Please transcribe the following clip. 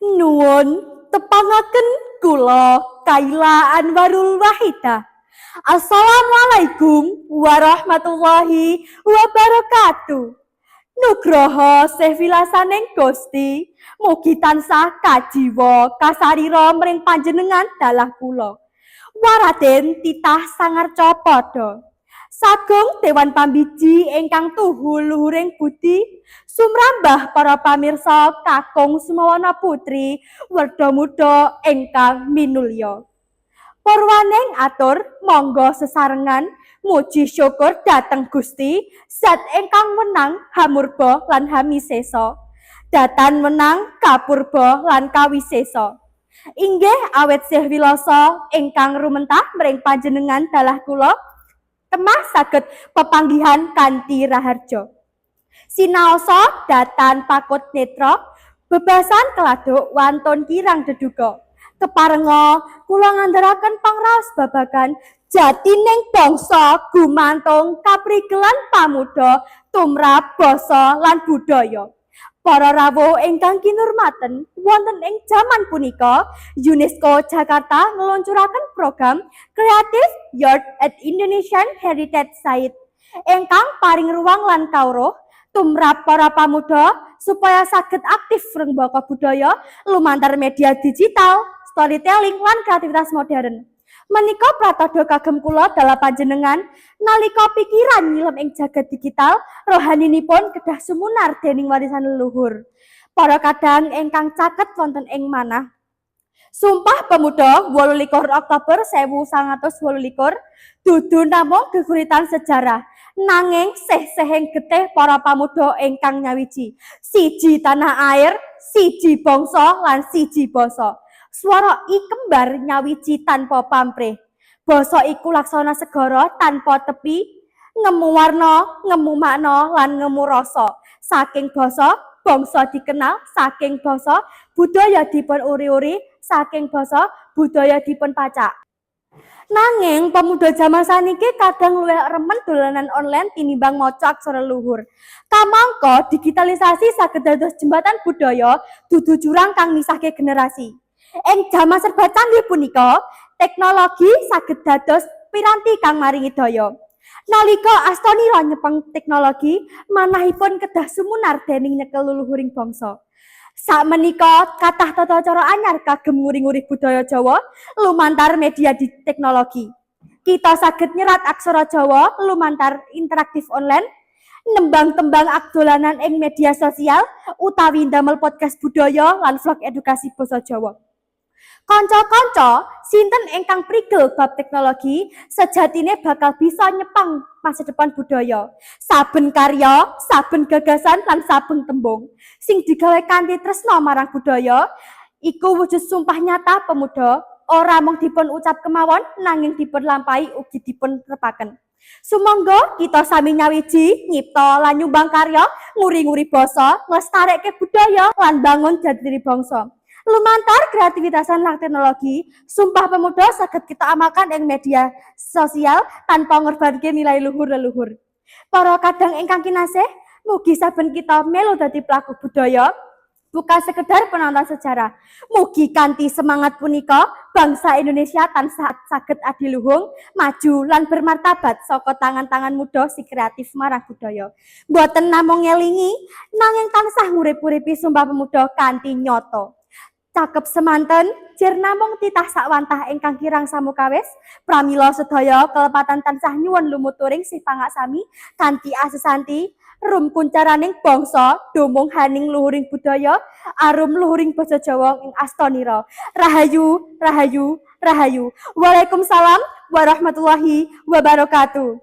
Nuwun tepangaken, kula Kaila Anwarul Wahida. Assalamualaikum warahmatullahi wabarakatuh. Nugroho sih wilasaning Gusti, mugi tansah kajiwa kasarira mring panjenengan dalah kula. Waraden titah sangarca padha. Sagung Dewan Pambiji ingkang tuhu luhuring budi, sumrambah para pamirsa kakung sumawana putri, werda muda ingkang minulya. Purwaning atur monggo sesarengan muji syukur dhateng Gusti Zat ingkang wenang hamurba lan hamisesa. Datan wenang kapurba lan kawisesa. Inggih awit sih wilasa ingkang rumentah mring panjenengan dalah kula temah saged pepanggihan kanthi raharja. Sinaosa datan pakut netra, bebasan keladuk wantun kirang deduka. Keparenga kula ngandharaken pangraos babagan jatining bangsa gumantung kaprigelan pamuda tumrap basa lan budaya. Para rawuh ingkang kinurmaten, wonten ing jaman punika UNESCO Jakarta ngluncuraken program Creative Youth at Indonesian Heritage Site ingkang paring ruang lan kawruh tumrap para pamuda supaya saged aktif rembaka budaya lumantar media digital, storytelling lan kreativitas modern. Menika pratandha kagem kula dalah panjenengan, nalika pikiran nyilem ing jagat digital, rohaninipun kedah sumunar dening warisan leluhur. Para kadang ingkang caket wonten ing manah. Sumpah Pemuda 28 Oktober 1928 dudu namung geguritan sejarah, nanging seh-sehing getih para pamuda ingkang nyawiji. Siji tanah air, siji bangsa lan siji basa. Swara I kembar nyawiji tanpa pamrih. Basa iku laksana segara tanpa tepi, ngemu warna, ngemu makna lan ngemu rasa. Saking basa, bangsa dikenal, saking basa, budaya dipun uri-uri, saking basa, budaya dipun pacak. Nanging pemuda jaman saniki kadang luwih remen dolanan online tinimbang maca aksara luhur. Kamangka digitalisasi saged dados jembatan budaya, dudu jurang kang misahke generasi. Ing jaman serba canggih punika, teknologi saged dados piranti kang maringi daya. Nalika astanira nyepeng teknologi, manahipun kedah sumunar dening nyekel luluhuring bangsa. Sakmenika kathah tata cara anyar kagem nguri-nguri budaya Jawa lumantar media di teknologi. Kita saged nyerat aksara Jawa lumantar interaktif online, nembang tembang dolanan ing media sosial, utawi ndamel podcast budaya lan vlog edukasi basa Jawa. Kanca-kanca, sinten ingkang prigel bab teknologi sejatine bakal bisa nyepang masa depan budaya. Saben karya, saben gagasan lan saben tembung sing digawe kanthi tresna marang budaya iku wujud sumpah nyata pemuda, ora mung dipun ucap kemawon, nanging dipun lampahi ugi dipun repaken. Sumangga kita sami nyawiji, nyipta lan nyumbang karya, nguri-nguri basa, nglestarekke budaya lan bangun jati diri bangsa. Lumantar kreativitasan lan teknologi, Sumpah Pemuda saged kita amalkan ing media sosial tanpa ngorbanke nilai luhur leluhur. Para kadang ingkang kinasih, mugi saben kita melu dadi pelaku budaya, bukan sekedar penonton sejarah. Mugi kanthi semangat punika bangsa Indonesia tansah saged adiluhung, maju lan bermartabat saka tangan-tangan muda si kreatif marang budaya. Mboten namung ngelingi, nanging tansah ngurip-uripi Sumpah Pemuda kanthi nyata. Cakep semanten, jir namung titah sakwantah ingkang kirang samukawis. Pramila sedaya kelepatan tansah nyuwun lumuturing sih pangaksami kanthi asesanti rum kuncaraning bangsa dumung haning luhuring budaya arum luhuring basa Jawa ing astanira. Rahayu, rahayu, rahayu. Waalaikumsalam warahmatullahi wabarakatuh.